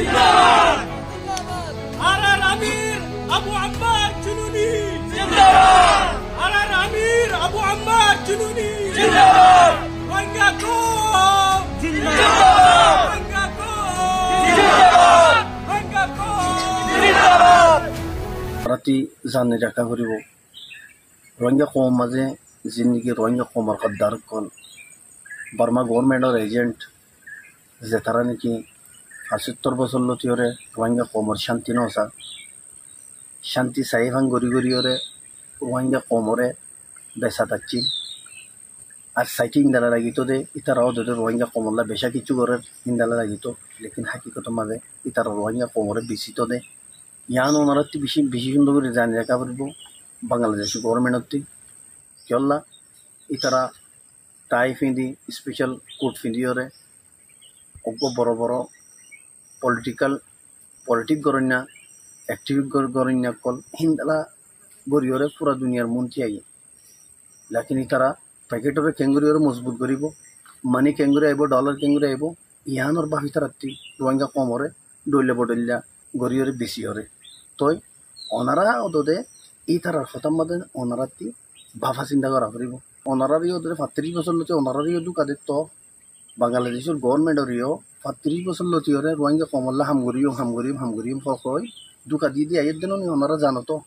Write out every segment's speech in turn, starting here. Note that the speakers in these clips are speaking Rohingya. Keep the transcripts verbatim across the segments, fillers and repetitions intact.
জিন্দাবাদ! আরআর আমির আবু আম্মার জুনুনি! জিন্দাবাদ! আরআর আমির আবু আম্মার জুনুনি! জিন্দাবাদ! রোহিঙ্গা কওম! জিন্দাবাদ! রোহিঙ্গা কওম! জিন্দাবাদ! রোহিঙ্গা কওম! জিন্দাবাদ! Añárátti zani raká foribó. Rohingya koumor mazé zendilla Rohingya koumor gaddar ókkol, Borma gobormentor ejent, zetará niki fañsóttor bosór lótiyoré Rohingya koumor cánti nosá, cánti saiyé fán gorí goríyoré Rohingya koumoré besat accíl. Ar saité índala lagitó dé, ítara ódede Rohingya koumolla becá kessú gorér índala lagitó, lekin hákikotor mazé ítara Rohingya koumoré bisitó dé. Yián onorátti bicí, bicí cúndor gorí zani raká foribó Bangladec gobormentottí. Kiyólla ítara tái fiñdi, special coat fiñdiyoré, uggúa boro boro political, politic goróinna, activist gor-, goróinna ókkol, híndala goríyoré fura duniyar muúntu aiyé. Lekin ítara peketoré keéngoríyoré mozbut goríbou, mani keéngorí aibóu, dholar keéngorí aibóu, yiánor báfi ítarattu Rohingya koumoré dhoilla bodhoilla goríyoré besiyoré. Toi onorá ódode ítarar hotár mazé onorátti báfa sinta gorá foribóu. Onoráre ódode fañtiríc bosór lóti onoráre yó dúka dé toó, Bangladecór gobormentoré yó fañtiríc bosór lótiyoré Rohingya koumolla ham goríyum, ham goríyum, ham goríyum hoó hoói dúka diyé dé aiyér dé noó ni, onorá zano toó.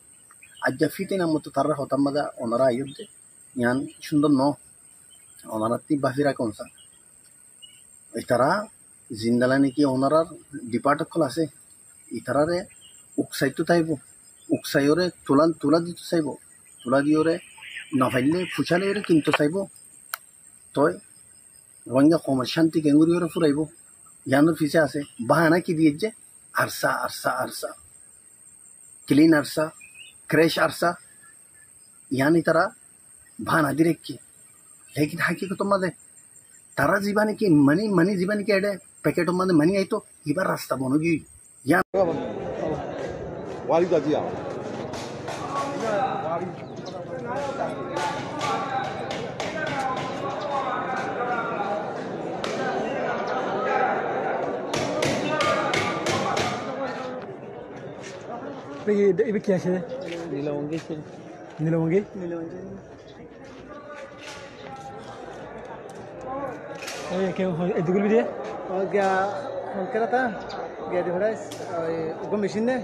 Aijja fítina moto tarár hotár mazé onorá aiyér dé, yián cúndor noó. Onorátti báfi rakón sa. Ítara zendilla niki onorár dipart ókkol asé, ítararé uksaitó táibou, uksaiyoré tulá, tulá dito saibóu, tulá diyoré nofaillé fucá loiyoré kintó saibóu. Toi Rohingya koumor cánti keéngoríyoré furaibóu, yiánor fisé asé, bahana ki diyé dé, ARSA, ARSA, ARSA. Clean ARSA, fresh ARSA, yián ítara bahana di raikké. Lekin hákikotor mazé tará zibá niki mani, mani zibá niki eçé peketor mazé mani aitó, ibá rasta bon ói giyói. Yián Ibá ki, ibá ki asé? Nilawangi asé. Nilawangi? Nilawangi. Ói, ke, hon, edde gulbi de? Ó, giya, hon kera ta? Giya de horais, ói, ugo machine de,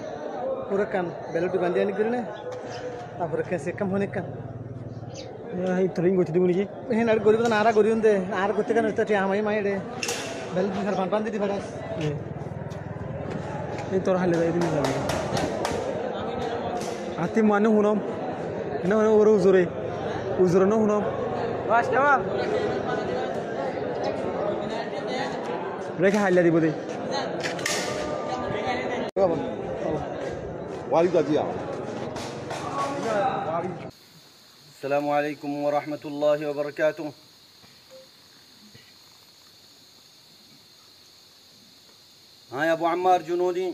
puro kan, ballot di bandi ani gurine, tarfore ke se kam hone kan. Ei, tor in goitte dibo niki? Hin ar goribo na, ara gori unde, ar goitte kan, tor tiya hamai mai de. Bel di sar pan pan di di faras. Ei. Ei tor haile dai din. Ati mane hunom. Ene hone ore uzure. Uzure no hunom. Bas, tamam. Reke haile dibo de. Wali da diya. السلام عليكم ورحمة الله وبركاته. Añí Abu Ammar Jununi,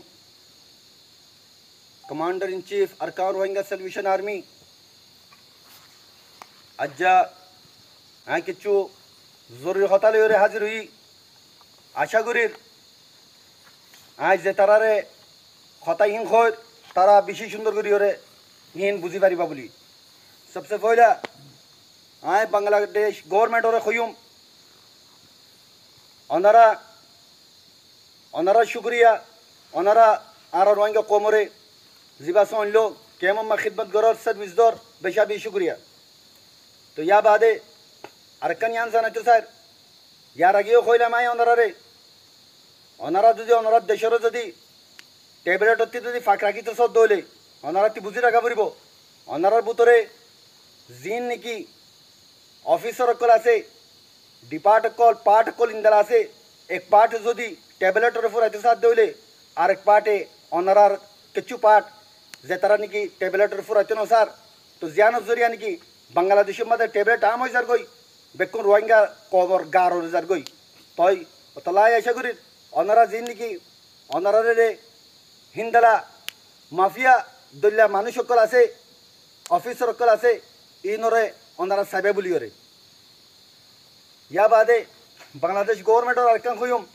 Commander in Chief Arakan Rohingya Salvation Army. Aijja añí kessú zoruri hotá loiyóre házir óiyi. Acá gorír añí ze taráre hotá hín hoóir, tará bicí cúndor goríyore hín buzí faribá buli. Sobse foila añí Bangladec government ore hoiyum, onora, onora cúkuriya, onora añára Rohingya koumore ziba soinlo, kemor maze hídmot gorór, service dór, beca beci cúkuriya. Toi yar baade arekkán yián zanaito sair, yar age yó hoilam añí onorare, onora zodi onorar decóre zodi tablet ottú zodi fak rakíto sódde óile, onorattú buzí raká foribó. Onorar bútore ziín niki officer ókkol asé, depart ókkol, part ókkol indala asé, ek part zodi tablet ore furaito sádde óile, arek part e onorar kessú part, ze tará niki tablet ore furaito nosár, to ziyánor zoriya niki Bangladecor maze tablet am ói zargói, bekkún Rohingya koumor gar ore zargói. Toi otolla añí acá gorír, onora ziín niki onorare híndala mafiya dóilla manúic ókkol asé, officer ókkol asé, inore onora saiba buliyore. Yar baade Bangladec government ore arekkán hoiyum,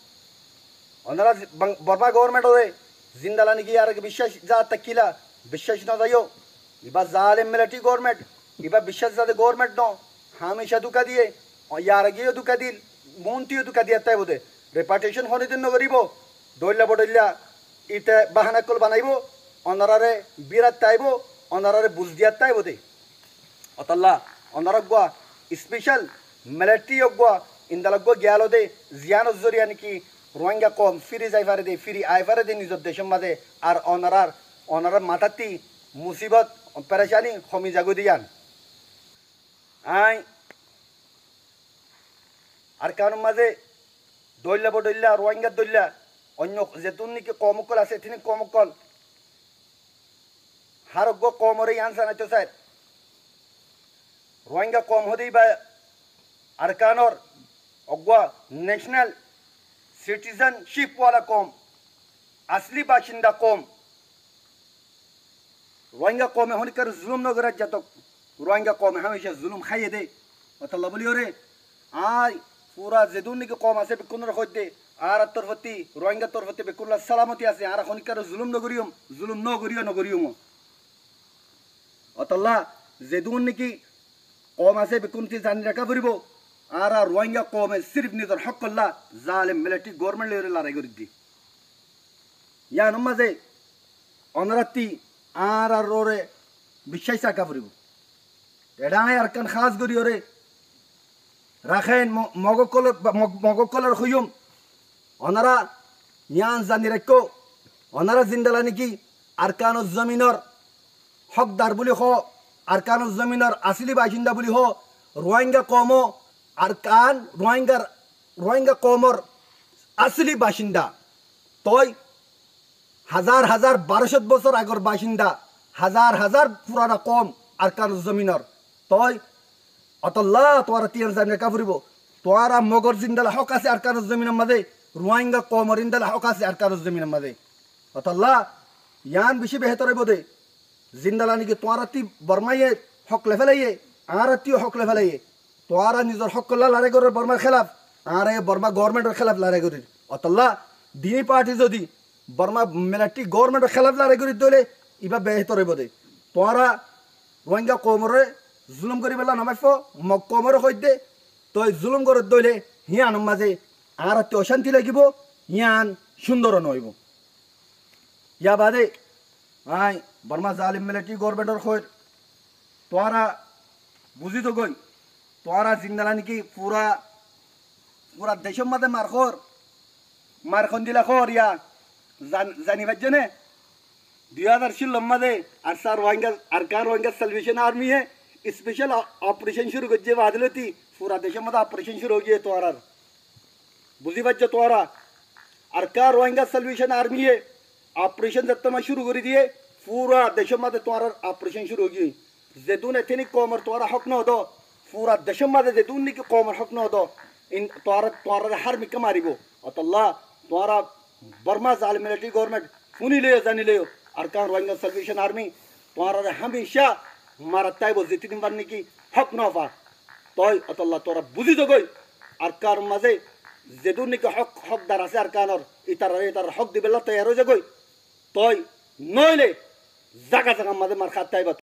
Ónora Borma gobornmentoré zendilla niki yar age biccác zade tákila, biccác no zaiyó. Ibá zalem militari gobornment, ibá biccác zade gobornment no. Hámica duka diye, yar ageyó duka dil, muúntu yó duka diyat táibo de. Repatriation honódin no goríbo, dóilla bodóilla ite bahana ókkol banaibó, ónorare bírat táibo, ónorare buz diyat táibo de. Ótolla ónora eggúa special militari eggúa, endilla eggúa giyalóde, ziyánor zoriya niki Ruáinga koum firi zai fare de, firi ai fare de nizor decór mazé, ar ónorar, ónorar matát musibot, perecani homi zagói de yián. Añí Arkanor mazé dóilla bodóilla, Ruáingar dóilla, oinno zetún niki koum ókkol asé, etnik koum ókkol, hár eggúa koumoré yián zanaito sair. Ruáinga koum hoóde ibá Arkanor eggúa national citizenship wala koum, asli bacinda koum. Ruáinga koume honíkkaré zulúm no goré aijja tok. Ruáinga koume hámica zulúm háiye de. Ótolla bóliyoré añí fura zedún niki koum asé bekkúnoré hoóidde, añárar torfótti, Ruáingar torfótti bekkúnolla salamoti asé, añára honíkkaré zulúm no goríyum, zulúm no goríyo, no goríyum. Ótolla zedún niki koum asé bekkúnottí zani raká foribó, añára Ruáinga koume sirif nizor hókkolla zalem militari gobornment loiyóre larái goríddi. Yiánor mazé ónorattí añárar uore biccác raká foribó. Eçé añí Arkan hás goríyoré Rakhain Mo-, Mog ókkolor, Mog, Mog ókkolore hoiyum, ónora yián zani raikkó, ónora zendilla niki Arkanor zominor hókdar buli hoó, Arkanor zominor asli bacinda buli hoó, Ruáinga koumó Arkan, Ruáingar, Ruáinga koumor asli bacinda. Toi hazar hazar baró cót bosór agor bacinda, hazar hazar furana koum Arkanor zominor. Toi ótolla tuáñrattí yián zani raká foribó. Tuáñra Mogor zendilla hók asé Arkanor zominor mazé, Ruáinga koumor endilla hók asé Arkanor zominor mazé. Ótolla yián bicí behétor óibo de. Zendilla niki tuáñrattí Bormaye hók loi félaiye, añárattí yó hók loi félaiye. Tuáñra nizor hókkolla larái gorór Bormar hélaf, añára yó Borma gobornmentor hélaf larái gorír. Ótolla dini parti zodi Borma militari gobornmentor hélaf larái gorídde óile ibá behétor óibo de. Tuáñra Ruáinga koumoré zulúm goríbolla no maiffó, Mog koumoré hoóidde, toi zulúm goródde óile yiánor mazé añárattí ocánti lagibó, yián cúndor no óibo. Yar baade añí Borma zalem militari gobornmentoré hoóir, tuáñra buzí zogói, tuáñra zendilla niki fura, fura decór mazé mar hór, mar hondilla hór yián zan-, zani faijjó né? Dui házar cúllor mazé Arsa Rohingya, Arkan Rohingya Salvation Army ye special o-, operation cúru goijjé, badiloti fura decór mazé operation cúru ói giyé tuáñrar. Buzí faijjó tuáñra? Arkan Rohingya Salvation Army ye operation zettómot cúru gorí diyé, fura decór mazé tuáñrar operation cúru ói giyé. Zedún etnik koumor tuáñra hók no dó, fura decór mazé zedún niki koumor hók no dó, in-, tuáñra, tuáñrare hár mikká maribó. Ótolla tuáñra Borma zalem militari gobornment fúni loiyó, zani loiyó, Arkan Rohingya Salvation Army tuáñrare hámica marat táibo, zetodin far niki hók no fa. Toi ótolla tuáñra buzí zogói, Arkanor mazé zedún niki hók, hókdar asé Arkanor, itarare, itarare hók dibolla toiyar ói zogói. Toi noóile zaga zagar mazé mar hát táibo.